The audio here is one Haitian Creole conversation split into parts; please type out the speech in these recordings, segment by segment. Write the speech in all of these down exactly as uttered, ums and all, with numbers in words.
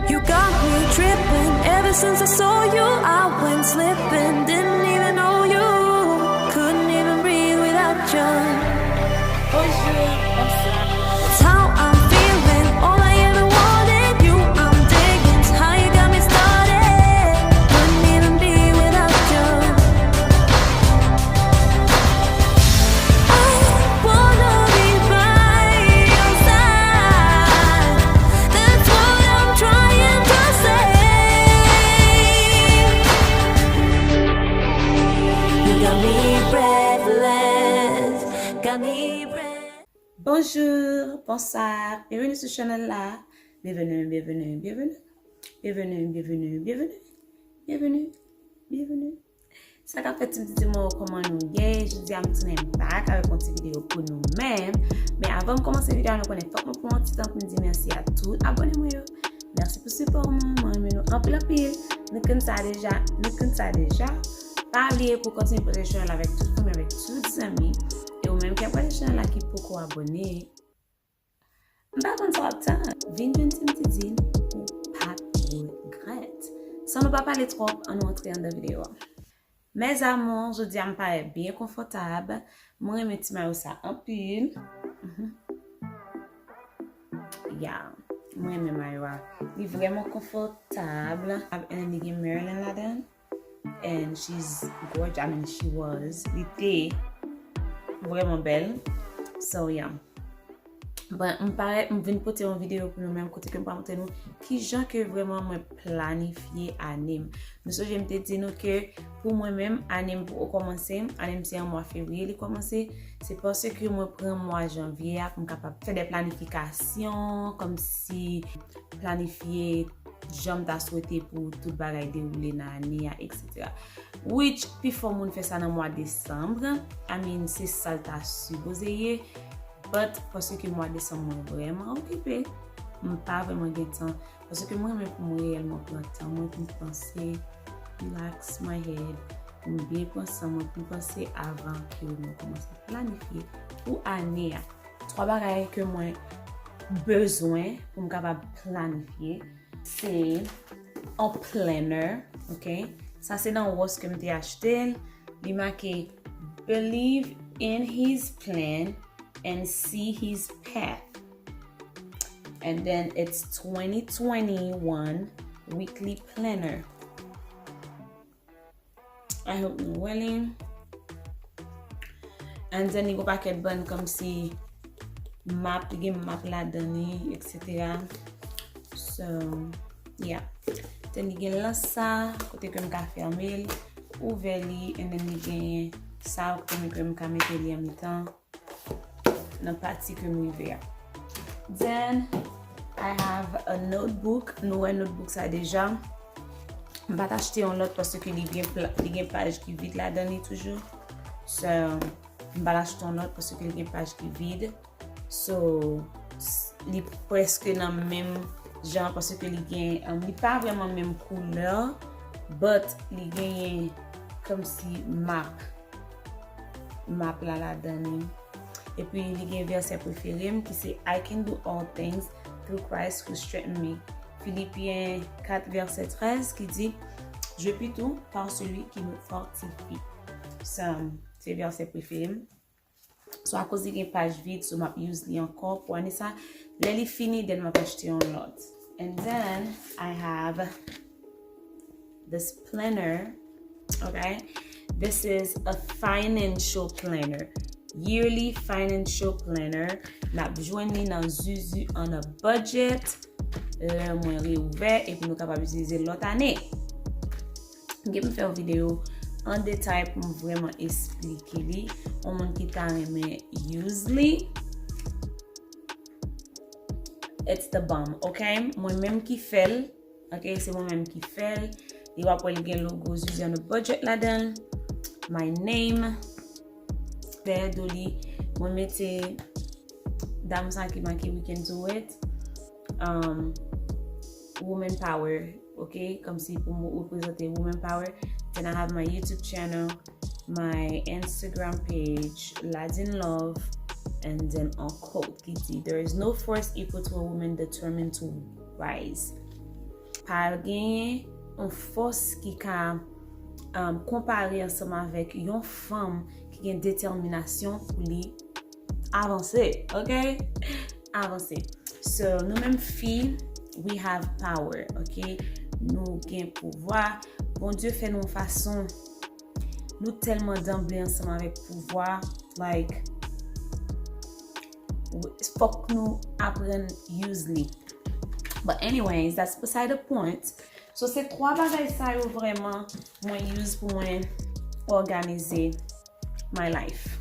You got me tripping. Ever since I saw you, I went slipping. Didn't even know you. Couldn't even breathe without you. Bonjou, bonswa. It's how I'm feeling. All I ever wanted, you I'm digging. It's how you got me started. Couldn't even be without you. I wanna be by your side. That's what I'm trying to say. You got me breathless, got me breathless. Bonjou, bonswa, byenveni sou chanèl la. Byenveni, byenveni, byenveni. Byenveni, byenveni, byenveni. Byenveni, byenveni. Sa k ap fèt, ti pitit mwen yo, kòman nou ye? Jodi a m tounen back avèk yon ti videyo pou nou menm. Men avan m kòmanse videyo a, nou konnen fòk mwen pran yon ti tan pou m di mèsi a tout abòne mwen yo. Mèsi pou sipò mwen, mwen renmen nou anpil anpil. Nou konn sa deja, nou konn sa deja. Pa bliye pou kontinye pataje chanèl la avèk tout fanmi, avèk tout zanmi. E ou menm ki ap gade chanèl la ki poko abòne, m pa konn sa w ap tann. Vin jwenn Team Didine, ou p ap regrèt. San nou pa pale twòp, ann nou antre anndan videyo a. Mes amours, jodi a m parèt byen konfòtab. Mwen renmen ti mayo sa anpil. Mhm. Yeah, mwen renmen mayo a. Li vrèman konfòtab. And li gen Marilyn ladan. And she's gorgeous. I mean, she was. Li te vrèman bèl. So, yeah. Bon, m parèt, m vin pote yon videyo pou nou menm, kote ke m pral montre nou kijan ke vrèman mwen planifye ane m. Nou sonje m te di nou ke pou mwen menm, ane m poko kòmanse, ane m se an mwa fevriye li kòmanse, se paske mwen pran mwa janvye a pou m kapab fè de planifikasyon, kòmsi planifye jan m ta swete pou tout bagay dewoule nan ane a, et cetera. Which, pifò moun fè sa nan mwa desanm. I mean, se sa l ta sipoze ye. But, paske mwa desanm mwen vrèman okipe, m pa vrèman gen tan. Paske mwen renmen pou mwen reyèlman pran tan mwen pou m panse, relax my head, pou m byen pran san mwen, pou m panse avan ke mwen kòmanse planifye pou ane a. Twa bagay ke mwen bezwen pou m kapab planifye, se yon planner, ok? Sa se nan Ross ke m te achte l. Li make, "Believe in his plan and see his path." And then it's twenty twenty-one weekly planner. I hope nou wè li. And then li gon pakèt bann kòmsi map, li gen map ladan li, et cetera. So, yeah. Then li gen lans sa, kote ke m ka fèmen l, ouvè li, and then li gen sa, kote ke m ka mete li an mitan. Nan pati ke m rive a. Then, I have a notebook. Nou wè notebook sa deja. M pa t achte yon lòt paske li gen pla-, li gen paj ki vid ladan li toujou. So, m pa t achte yon lòt paske li gen paj ki vid. So, s-, li prèske nan menm jan paske li gen, um, li pa vrèman menm koulè, but li genyen kòmsi map. Map la ladan li. Epi li gen vèsè prefere m ki se "I can do all things through Christ who strengthen me." Filipyen kat vèsè trèz ki di, "Je puis tout par celui qui me fortifie." Sa, se vèsè prefere m. So, akoz li gen paj vid, so m ap use li ankò pou ane sa. Lè li fini, then m ap achte yon lòt. And then I have this planner, okay? This is a financial planner. Yearly financial planner. N ap jwenn li nan Zuzu on a Budget. Lè mwen reouvè, epi nou kapab itilize lòt ane. Gen pou m fè yon videyo an detay pou m vrèman esplike li. Yon moun ki ta renmen use li, it's the bomb, ok? Mwen menm ki fè l, ok? Se mwen menm ki fè l. E w ap wè li gen logo Zuzu on a Budget ladan l. My name. Dèyè do li, mwen mete dam sa ki make "We can do it." Um, woman power, ok? Kòmsi pou mwen reprezante woman power. Then I have my YouTube channel, my Instagram page, Ladine Love, and then a quote ki di, "There is no force equal to a woman determined to rise." pa genyen yon fòs ki ka um, konpare ansanm avèk yon fanm ki gen detèminasyon pou li avanse, ok? Avanse. So, nou menm fi, we have power, ok? Nou gen pouvwa. Bondye fè nou yon fason, nou tèlman danble ansanm avèk pouvwa, like, fòk nou aprann use li. But anyways, that's beside the point. So, se twa bagay sa yo vrèman mwen use pou mwen òganize my life.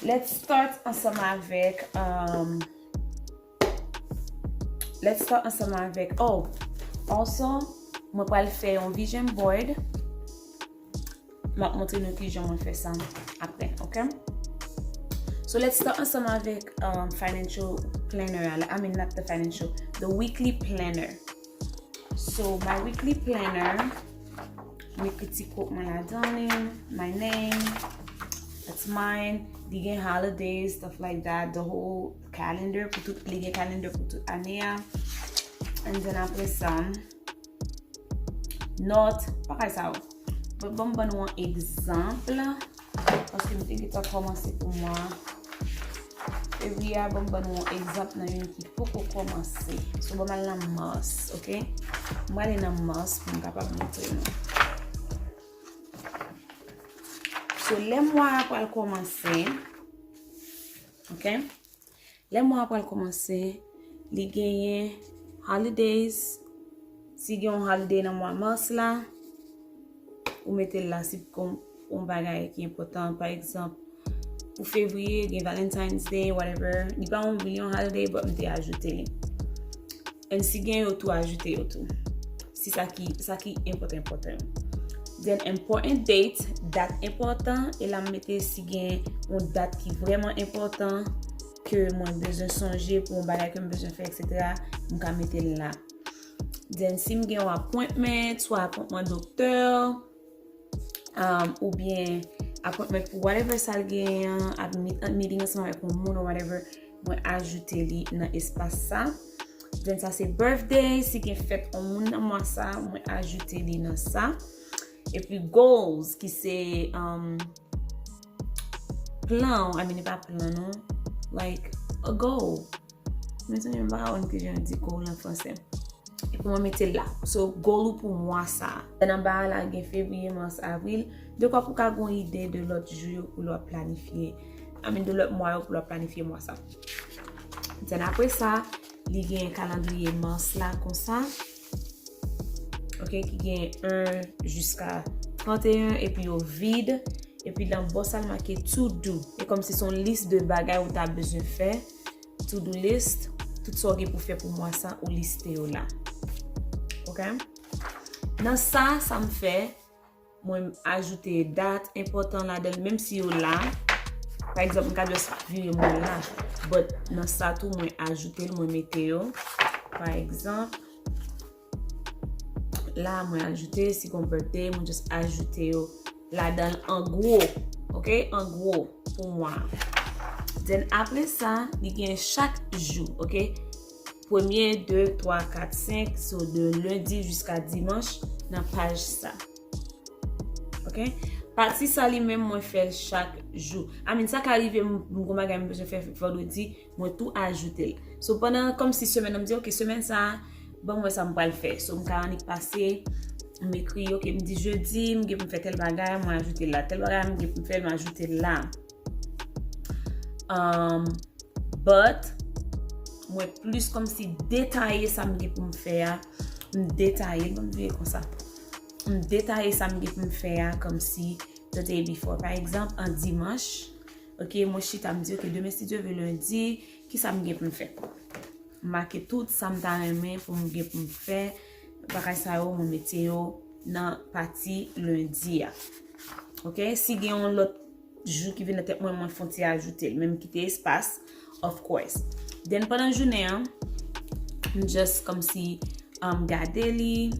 Let's start ansanm avèk, um, let's start ansanm avèk, oh, also, mwen pral fè yon vision board. M ap montre nou kijan mwen fè sa apre, ok? So, let's start ansanm avèk, um, financial planner, I mean, not the financial, the weekly planner. So, my weekly planner, m ekri ti quote mwen ladan li, my name, that's mine, li gen holidays, stuff like that, the whole calendar, pou tout, li gen calendar pou tout ane a. And then apre sa, nòt, bagay sa yo. But ban m ban nou yon egzanp, paske m te gentan kòmanse pou mwa fevriye a, ban m ban nou yon egzanp nan youn ki poko kòmanse. So, ban m al nan Mars, ok? M prale nan Mars pou m kapab montre nou. So, lè mwa a pral kòmanse, ok? Lè mwa a pral kòmanse, li genyen holidays. Si gen yon holiday nan mwa Mars la, ou mete l la. Si gen yon bagay ki enpòtan, pa egzanp, pou fevriye, gen Valentine's Day, whatever. Li pa yon milyon holiday, but m te ajoute li. And si gen yo tou, ajoute yo tou. Si sa ki, sa ki enpòtan, enpòtan. Then important date, dat enpòtan, e la m mete si gen yon dat ki vrèman enpòtan, ke mwen bezwen sonje pou yon bagay ke m bezwen fè, et cetera, m ka mete l la. Then, si m gen yon appointment, swa appointment doktè, um, oubyen appointment pou whatever sa l genyen an, ap meet, meeting ansanm avèk yon moun or whatever, mwen ajoute li nan espas sa. Then, sa se birthday, si gen fèt yon moun nan mwa sa, mwen ajoute li nan sa. Epi goals, ki se, um, plan, I mean, e pa plan non, like, a goal. Mezanmi, m pa ka konn kijan yo di goal an fransè. Epi mwen mete l la. So, goal ou pou mwa sa. Then anba a la, gen fevriye, mas, avril. Dekwa pou ka gen yon ide de lòt jou yo pou lè w ap planifye, I mean, de lòt mwa yo pou lè w ap planifye mwa sa. Then apre sa, li gen kalandriye mas la konsa. Ok, ki gen en jiska trannteyen, epi yo vid. Epi nan bò sa, l make to do. E kòmsi se yon lis de bagay ou ta bezwen fè. To do list. Tout sa w gen pou fè pou mwa sa, ou liste yo la. Ok? Nan sa, sa m fè, mwen ajoute dat enpòtan ladan l, menm si yo la. Pa egzanp, m ka just vire mwen la. But nan sa tou, mwen ajoute l, mwen mete yo. Pa egzanp, la, mwen ajoute, si gon birthday, mwen just ajoute yo ladan l an gwo. Ok? An gwo pou mwa. Then apre sa, li gen chak jou, ok? Premye, de, twa, kat, senk, so de lendi jiska dimanch nan paj sa. Ok? Pati sa li menm, mwen fè l chak jou. I mean, sa ka rive m, m gon bagay m bezwen fè vandredi, mwen tou ajoute l. So, pandan, kòmsi semèn nan, m di, ok, semèn sa, ban m wè sa m pral fè. So, m ka annik pase, m ekri, ok, m di jedi, m gen pou m fè tèl bagay, mwen ajoute l la. Tèl bagay, m gen pou m fè l, m ajoute l la. Um, but, mwen plis kòmsi detaye sa m gen pou m fè a. M detaye l, ban m vire konsa. M detaye sa m gen pou m fè a, kòmsi the day before. Pa egzanp, an dimanch, ok, mwen chita, m di, ok, demen, si Dye vle, lendi, ki sa m gen pou m fè? M make tout sa m ta renmen pou m gen pou m fè. Bagay sa yo, mwen mete yo nan pati lendi a. Ok? Si gen yon lòt jou ki vin nan tèt mwen, mwen fè yon ti ajoute l, menm kite espas, of course. Then, pandan jounen an, m just kòmsi, um, gade li.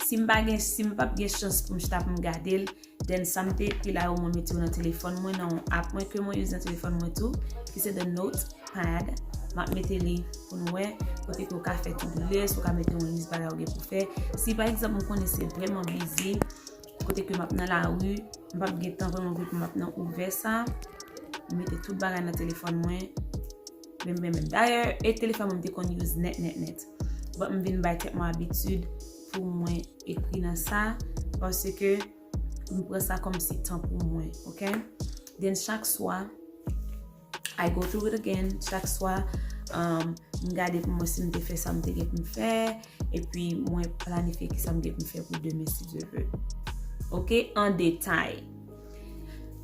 Si m pa gen, si m p ap gen chans pou m chita pou m gade l, then sa m te ekri la yo, mwen mete yo nan telefòn mwen, nan yon app mwen ke mwen use nan telefòn mwen tou, ki se The Notepad. M ap mete li pou nou wè, kote ke w ka fè to-do list, ou ka mete yon lis bagay ou gen pou fè. Si pa egzanp, m konnen se vrèman bizi, kote ke m ap nan lari, m p ap gen tan vrèman pou m ap nan ouvè sa, m mete tout bagay nan telefòn mwen, menm, menm, menm. Dayè, e telefòn mwen m te konn use nèt, nèt, nèt. But m vin bay tèt mwen abitid pou mwen ekri nan sa, paske m pran sa kòmsi tan pou mwen, ok? Then chak swa, I go through it again. Chak swa, um, m gade pou mwen si m te fè sa m te gen pou m fè, epi mwen planifye ki sa m gen pou m fè pou demen, si Dye vle. Ok, an detay.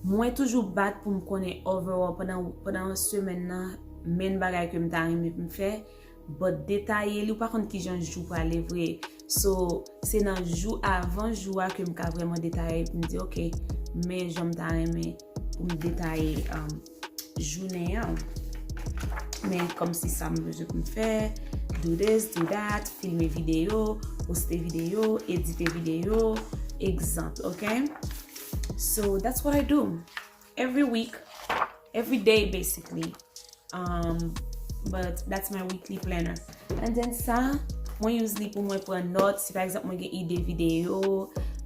Mwen toujou bat pou m konnen overall pandan, pandan yon semèn nan, men bagay ke m ta renmen pou m fè, but detaye li, ou pa konn kijan jou prale vre. So, se nan jou avan jou a ke m ka vrèman detaye pou m di, ok, men jan m ta renmen pou m detaye, um, jounen an. Men kòmsi sa m bezwen pou m fè, do this, do that, filme videyo, poste videyo, edite videyo, egzanp, ok? So, that's what I do every week, every day, basically. Um, but that's my weekly planner. And then sa, mwen use li pou mwen pran nòt. Si pa egzanp, mwen gen ide videyo,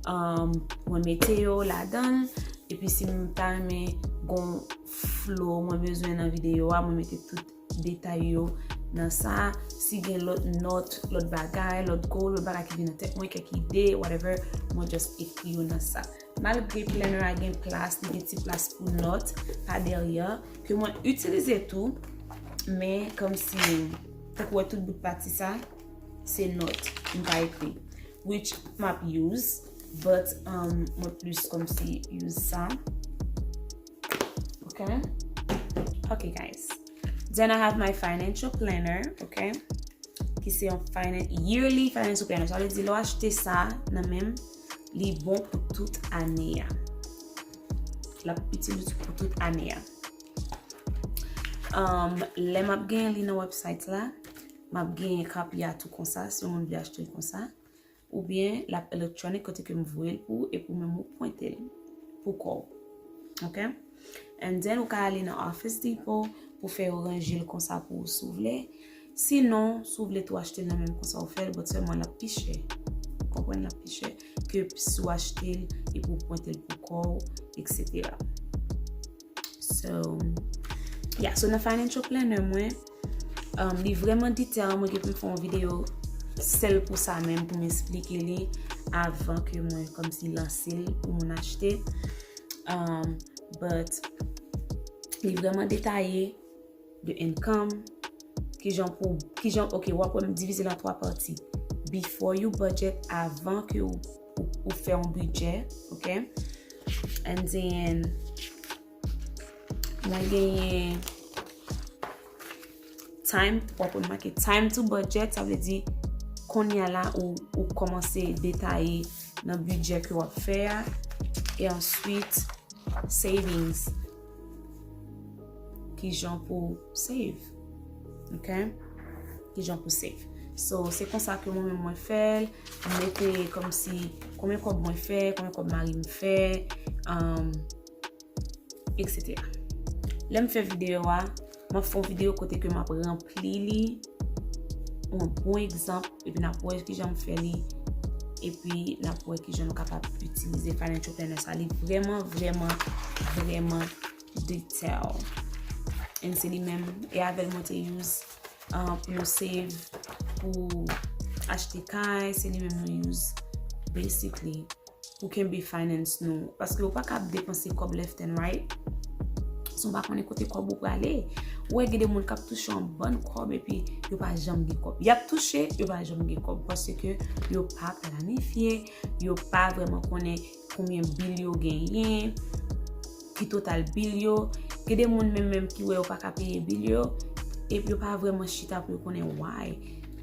um, mwen mete yo ladan l. Epi si m ta renmen gon flow mwen bezwen nan videyo a, mwen mete tout detay yo nan sa. Si gen lòt nòt, lòt bagay, lòt goal, lòt bagay ki vin nan tèt mwen, kèk ide, whatever, mwen just ekri yo nan sa. Malgre planner a gen plas, li gen ti plas pou nòt pa dèyè, ke mwen itilize tou, men kòmsi, tankou wè tout bout pati sa, se nòt, m pa ekri. Which m ap use, but, um, mwen plis kòmsi use sa. Ok? Ok, guys. Then I have my financial planner, ok? Ki se yon finan-, yearly financial planner. Sa vle di, lè w achte sa nan men m, li bon pou tout ane a. L ap itil pou tout ane a. Um, lè m ap genyen li nan website la, m ap genyen kopi a tou konsa, si yon moun vle achte l konsa. Oubyen l ap electronic kote ke m voye l pou ou, epi ou menm ou pwente l pou kò w. Ok? And then ou ka ale nan Office Depot pou fè yo ranje l konsa pou ou si w vle. Sinon, si w vle tou achte l nan men m konsa ou fè l, but sèlman l ap pi chè. Konprann, l ap pi chè ke si w achte l epi ou pwente l pou kò w, et cetera. So, yeah, so nan financial planner mwen, um, li vrèman detail, mwen gen pou m fè yon videyo sèl pou sa menm, pou m esplike li avan ke mwen kòmsi lanse l pou moun achte. Um, but li vrèman detaye de income, kijan pou, kijan, ok, w ap wè m divize l an twa pati. Before you budget, avan ke ou, ou, ou fè yon bidjè, ok? And then, mwen genyen time, w ap wè m make time to budget, sa vle di, kounye a la, ou, ou kòmanse detaye nan bidjè ke w ap fè a. E answit, savings. Kijan pou save. Ok? Kijan pou save. So, se konsa ke mwen menm mwen fè l. Mwen mete kòmsi konbyen kòb mwen fè, konbyen kòb mari m fè, um, et cetera. Lè m fè videyo a, m ap fè yon videyo kote ke m ap ranpli li, yon bon egzanp, epi n ap wè kijan m fè li, epi n ap wè kijan nou kapab itilize financial planner sa. Li vrèman, vrèman, vrèman detail. And se li menm, e avè l mwen te use, uh, pou nou save, pou achte kay, se li menm nou use, basically, pou kenbe finance nou. Paske ou pa ka ap depanse kòb left and right, si w pa konnen kote kòb ou prale. Ou wè gen de moun k ap touche yon bann kòb epi yo pa janm gen kòb. Y ap touche, yo pa janm gen kòb. Paske yo pa planifye, yo pa vrèman konnen konbyen bil yo genyen, ki total bil yo. Gen de moun menm, menm ki wè yo pa ka peye bil yo, epi yo pa vrèman chita pou yo konnen why.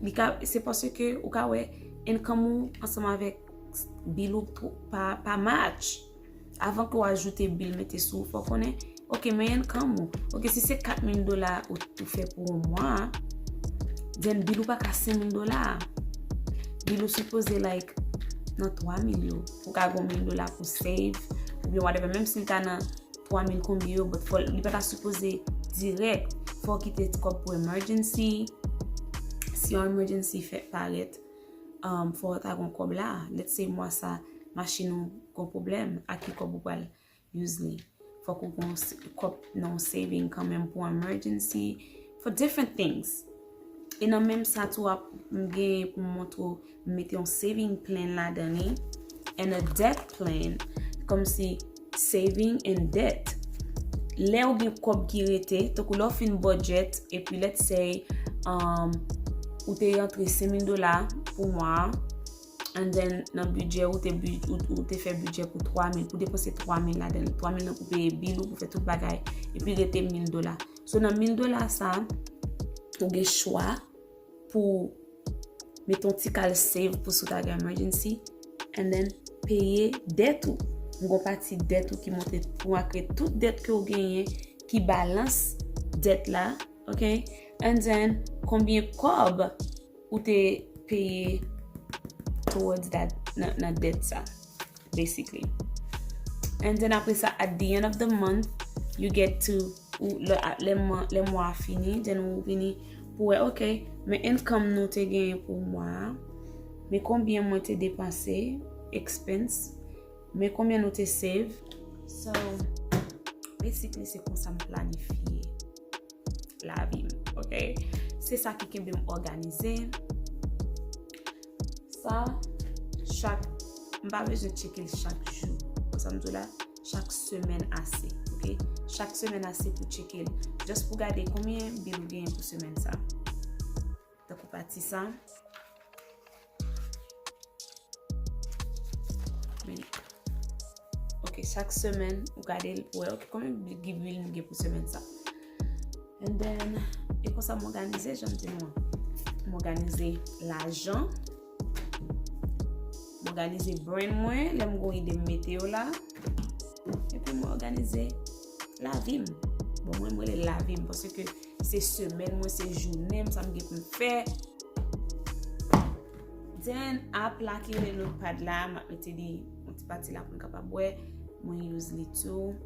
Li ka, se paske ou ka wè income ou ansanm avèk bil ou pou, pa, pa match. Avan ke w ajoute bil mete sou ou, fò w konnen, ok, men income ou. Ok, si se kat mil dola ou, ou fè pou yon mwa, then bil ou pa ka senk mil dola. Bil ou sipoze, like, nan twa mil yo. Ou ka gen yon mil dola pou save, oubyen whatever, menm si l ta nan twa mil konbyen yo, but fò, li pa ta sipoze dirèk. Fò w kite kòb pou emergency, Si yon emergency fèt parèt, um, fò w ta gon kòb la. Let's say mwa sa, machin ou gon pwoblèm, ak ki kòb ou pral use li? Fòk ou gon s- kòb nan yon saving kanmenm pou emergency, for different things. E nan menm sa tou, ap m gen pou m montre w, m mete yon saving plan ladan li, and a debt plan, kòmsi saving and debt. Lè ou gen kòb ki rete, tankou lè w fin budget, epi let's say, um, ou te rantre senk mil dola pou mwa a, and then nan bidjè ou te, bi- ou, ou te fè bidjè pou twa mil, pou depanse twa mil ladan li. Twa mil nan pou peye bil ou, pou fè tout bagay, epi rete mil dola. So nan mil dola sa, ou gen chwa pou mete yon ti kal save pou si w ta gen emergency, and then peye dèt ou. M gon pati dèt ou ki monte pou makre tout dèt ke w genyen, ki balans dèt la, ok? And then, konbyen kòb ou te peye towards that, nan, nan dèt sa, basically. And then apre sa, at the end of the month, you get to, ou, lè, lè mwa, lè mwa a fini, then ou vini pou wè, ok, men income nou te genyen pou mwa a, men konbyen mwen te depanse, expense, men konbyen nou te save. So, basically, se konsa m planifye lavi m, ok? Se sa ki kenbe m òganize. Sa, chak, m pa bezwen tcheke l chak jou. Konsa m di w la, chak semèn ase, ok? Chak semèn ase pou tcheke l. Just pou gade konbyen bil ou genyen pou semèn sa. Tankou pati sa. Men, ok, chak semèn, ou gade l, ou wè, ok, konbyen bil m gen pou semèn sa. And then, e konsa m òganize, jan m di nou an. M òganize lajan, m òganize brain mwen, lè m gon ide m mete yo la, epi m òganize lavi m. Bon, mwen, m rele lavi m, paske se semèn mwen, se jounen m, sa m gen pou m fè. Then, ap la ki rele notepad la, m ap mete li yon ti pati la pou m kapab wè. Mwen use li tou.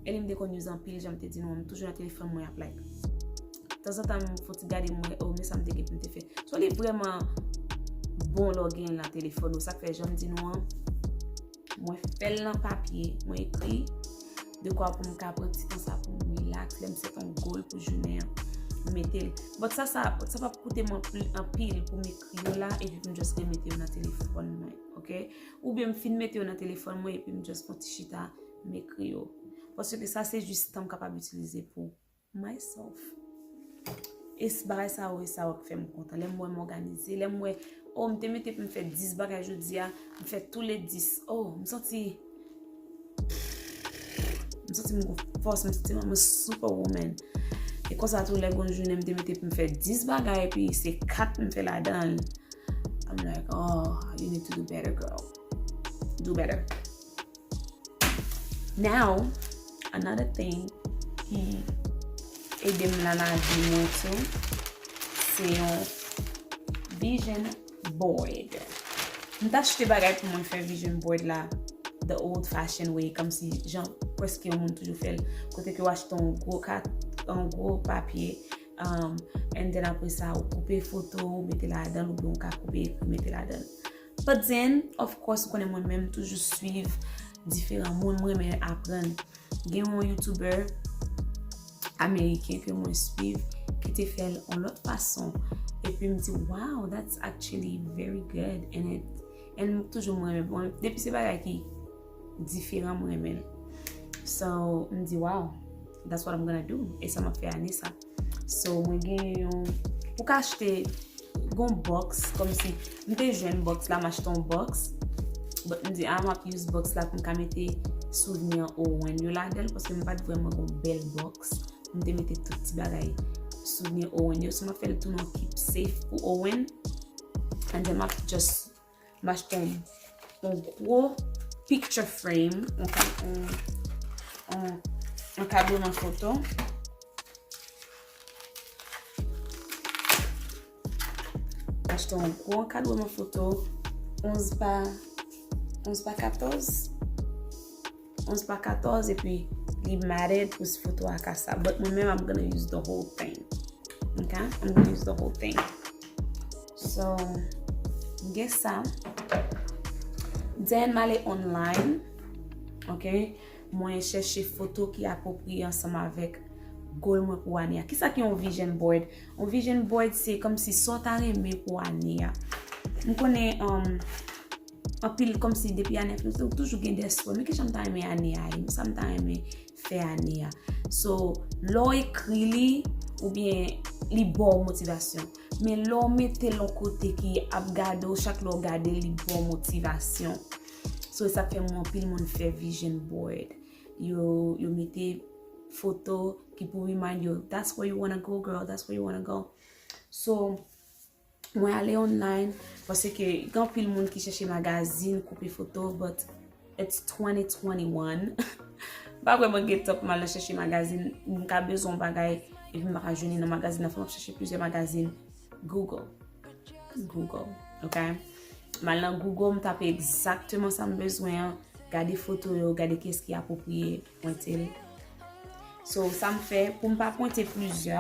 E li m te konn use anpil, jan m te di nou, m toujou nan telefòn mwen ap like. Tanzantan, m fon ti gade, m wè, oh, men sa m te gen pou m te fè. So, li vrèman bon lè w gen l nan telefòn ou. Sa k fè, jan m di nou an, mwen fè l nan papye, mwen ekri, dekwa pou m ka pran ti tan sa pou m relax, lè m set on goal pou jounen an, m mete l. But sa, sa, sa p ap koute m anpil, anpil pou m ekri yo la, epi pou m just remete yo nan telefòn mwen, ok? Oubyen m fin mete yo nan telefòn mwen, epi m just fon ti chita, m ekri yo. Paske sa se jis tan m kapab itilize pou myself. E s- bagay sa yo, e sa yo k fè m kontan. Lè m wè m òganize, lè m wè, oh, m te mete pou m fè dis bagay jodi a, m fè tou le dis. Oh, m santi, m santi m gon fòs, m santi m super woman. E konsa tou, lè gon jounen m te mete pou m fè dis bagay, epi se kat m fè ladan l. I'm like, oh, you need to do better, girl. Do better. Now, another thing ki ede m nan lavi mwen tou, se yon vision board. M t achte bagay pou mwen fè vision board la the old fashioned way, kòmsi jan prèske yon moun toujou fè l. Kote ke w achte yon gwo kat, yon gwo papye, um, and then apre sa, ou koupe foto, ou mete ladan l, oubyen ou ka koupe ekri, mete ladan l. But then, of course, ou konnen mwen menm, m toujou swiv diferan moun, mwen renmen aprann. Gen yon YouTuber ameriken ke mwen swiv ki te fè l yon lòt fason. Epi m di, wow, that's actually very good. And it, and toujou mwen renmen. Bon, depi se bagay ki diferan, mwen renmen l. So, m di, wow, that's what I'm gonna do. E sa m ap fè ane sa. So, mwen gen yon, ou ka achte gon box, kòmsi, m te jwenn box la, m achte yon box. But m di, ah, m ap use box la pou m ka mete souvni Owen yo ladan l, paske m pa t vrèman gon bèl box. M te mete tout ti bagay souvni Owen yo. So, m ap fè l tounen yon keep safe pou Owen. And then, m ap just m achte yon, yon gwo picture frame, yon ka-, yon, yon, yon kadreman foto. M achte yon gwo ankadreman foto, onz pa, onz pa katòz. Onz pa katòz, epi li matted pou foto a ka sa. But mwen menm, I'm gonna use the whole thing. Ok? I'm gonna use the whole thing. So, m gen sa. Then m ale online. Ok. Mwen chèche foto ki apwopriye ansanm avèk goal mwen pou ane a. Kisa ki yon vision board? Yon vision board se kòmsi sa w ta renmen pou ane a. M konnen um, anpil kòmsi depi ane a fini, ou toujou gen de swè. Men kijan m ta renmen ane a ye? Men sa m ta renmen fè ane a. So, lè w ekri li, oubyen li ba w motivasyon. Men lè w mete l yon kote ki ap gade w, chak lè w gade l, li ba w motivasyon. So, e sa k fè mwen anpil moun fè vision board. Yo, yo mete foto ki pou remind yo, that's where you wanna go, girl, that's where you wanna go. So, mwen ale online, paske gen anpil moun ki chèche magazin, koupe foto, but it's twenty twenty-one. M pa kwè mwen gen tan pou m al chèche magazin, m ka bezwen yon bagay, epi m pa ka jwenn li nan magazin nan, fò m ap chèche plizyè magazin. Google. Google, ok? M al nan Google, m tape egzakteman sa m bezwen an, gade foto yo, gade kiyès ki apwopriye, pwente l. So, sa m fè, pou m pa pwente plizyè,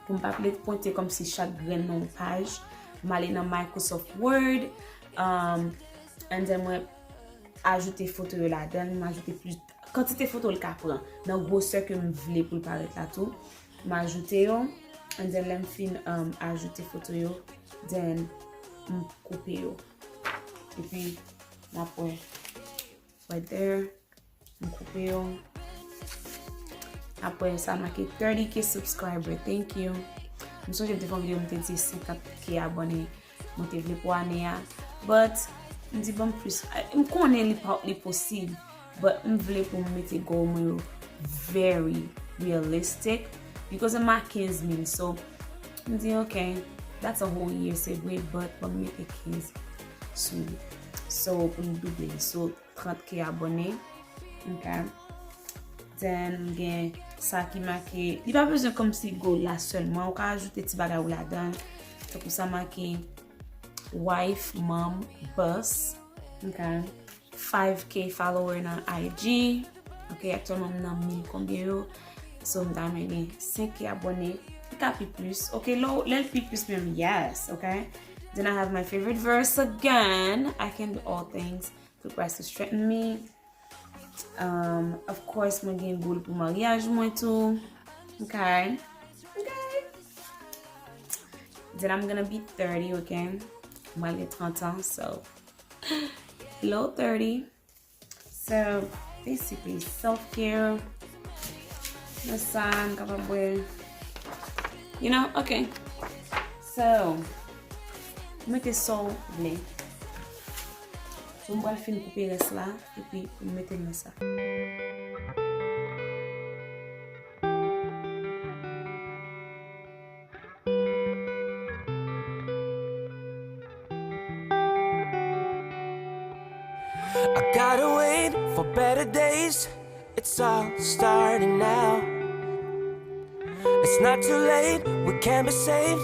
pou m pa ple- pwente kòmsi chak grenn nan yon paj, m ale nan Microsoft Word, um, and then mwen ajoute foto yo ladan, m ajoute plis kantite foto l ka pran, nan gwosè ke m vle pou l parèt la tou. M ajoute yo, and then lè m fin um, ajoute foto yo, then m koupe yo. Epi, n ap wè. Right there. M koupe yo. Apre sa make thirty K subscriber. Thank you. M sonje m te fè yon videyo, m te di senkant K abòne mwen te vle pou ane a. But, m di ban m plis. M konnen li pa, li posib. But, m vle pou m mete goal mwen yo very realistic. Because m a kenz mil. So, m di, ok, that's a whole year, se vre, but ban m mete kenz sou li. So, pou m double li. So, trant K abòne. Ok. Then, m gen sa ki make, li pa bezwen kòmsi goal la sèlman, ou ka ajoute ti bagay ou ladan. Tankou sa make wife, mom, boss. Ok. Five K follower nan I G. Ok, aktyèlman m nan mil konbyen yo. So, m ta renmen gen senk K abòne. Li ka pi plis. Ok, lè, lè l pi plis menm, yes, ok. Then I have my favorite verse again. I can do all things through Christ who strengthen me. Um, of course, mwen gen goal pou maryaj mwen tou. Ok. Ok. Then I'm gonna be thirty, ok? Mwen gen trant an, so. Hello, thirty. So, basically, self-care. Nan sa, m kapab bwè. You know? Ok. So, mete sa w vle. So, m pral fin koupe rès la, epi m mete l nan sa. I gotta wait for better days. It's all starting now. It's not too late, we can be saved.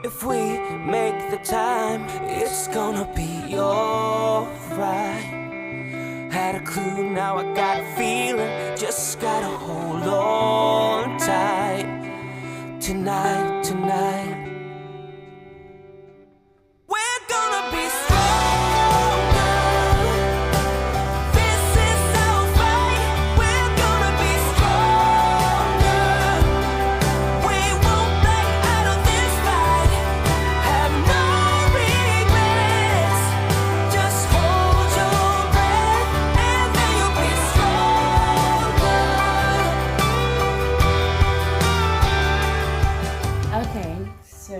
If we make the time, it's gonna be alright. Had a clue, now I got a feeling. Just gotta hold on tight. Tonight, tonight. We're gonna be stronger. This is our fight. We're gonna be stronger. We won't back out of this fight. Have no regrets. Just hold your breath, and then you'll be stronger. Okay, so,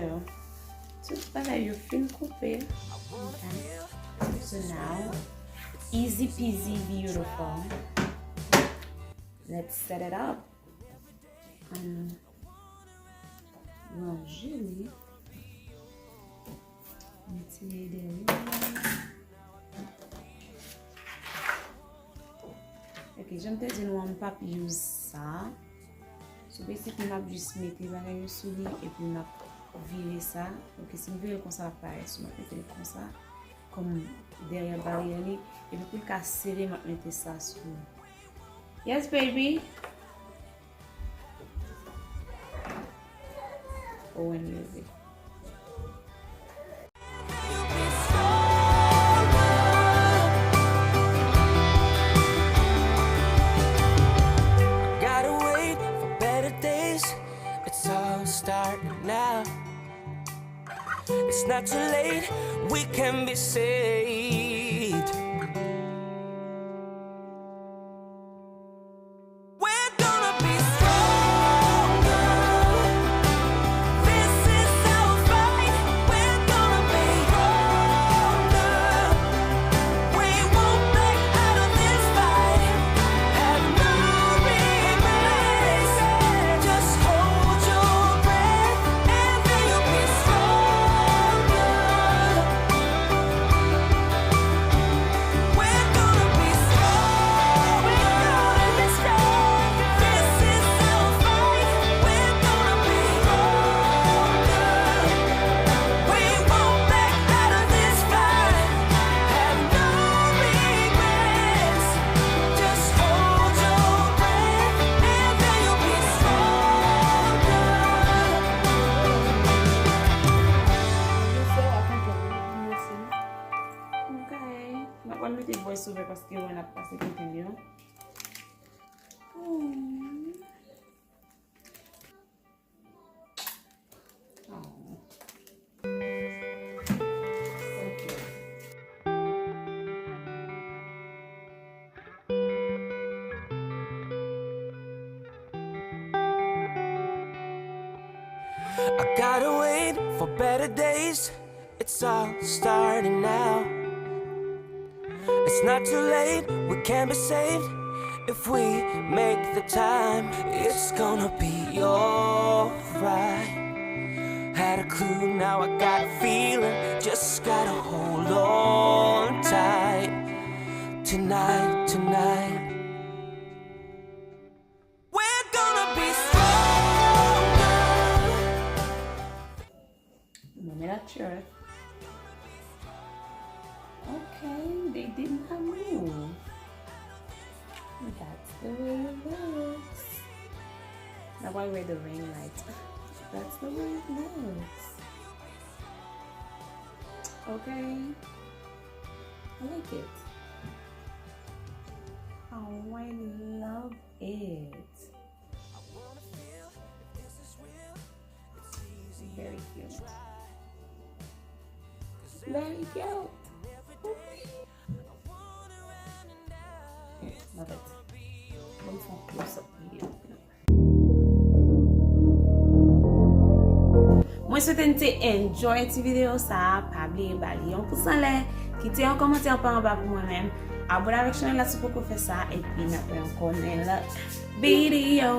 tout bagay yo fin koupe. Okay. So now, easy peasy beautiful. Let's set it up. Ann ranje li. Mete dèyè. Ok, jan m te di nou an, m p ap use sa. So, basically, m ap jis mete bagay yo sou li, epi m ap vire sa. Ok, si m vire l konsa, l ap parèt. So, m ap mete l konsa, kòm dèyè baryè li. Epi pou l ka sere, m ap mete sa sou. Yes, baby. Owen leve. It's all starting now. It's not too late, we can be saved. We're gonna be stronger. This is our fight. We're gonna be stronger. We won't back out of this fight. Have no regrets. Just hold your breath, and then you'll be stronger. We're gonna be stronger. This is our fight. We're gonna be stronger. We won't back out of this fight. Have no regrets. Just hold your breath, and then you'll be stronger. Ok. Mwen pral mete voice over paske mwen ap pase kontèn yo. Hmm. Oh. Ok. I gotta wait for better days. It's all starting now. It's not too late, we can be saved if we make the time. It's gonna be alright. Had a clue, now I got a feeling. Just gotta hold on tight. Tonight, tonight. We're gonna be stronger. Moment of truth. Okay, they did not move. That's the way it looks. Now I wear the ring light. That's the way it looks. Okay. I like it. Oh, I love it. Very cute. Very cute. Love it. Bon, fè yon close up video. Mwen swete n te enjoy ti videyo sa a. Pa bliye ba li yon pous anlè, kite yon kòmantè pa anba pou mwen menm. Abone avèk chanèl la si w poko fè sa, epi n ap wè ankò nan yon lòt videyo.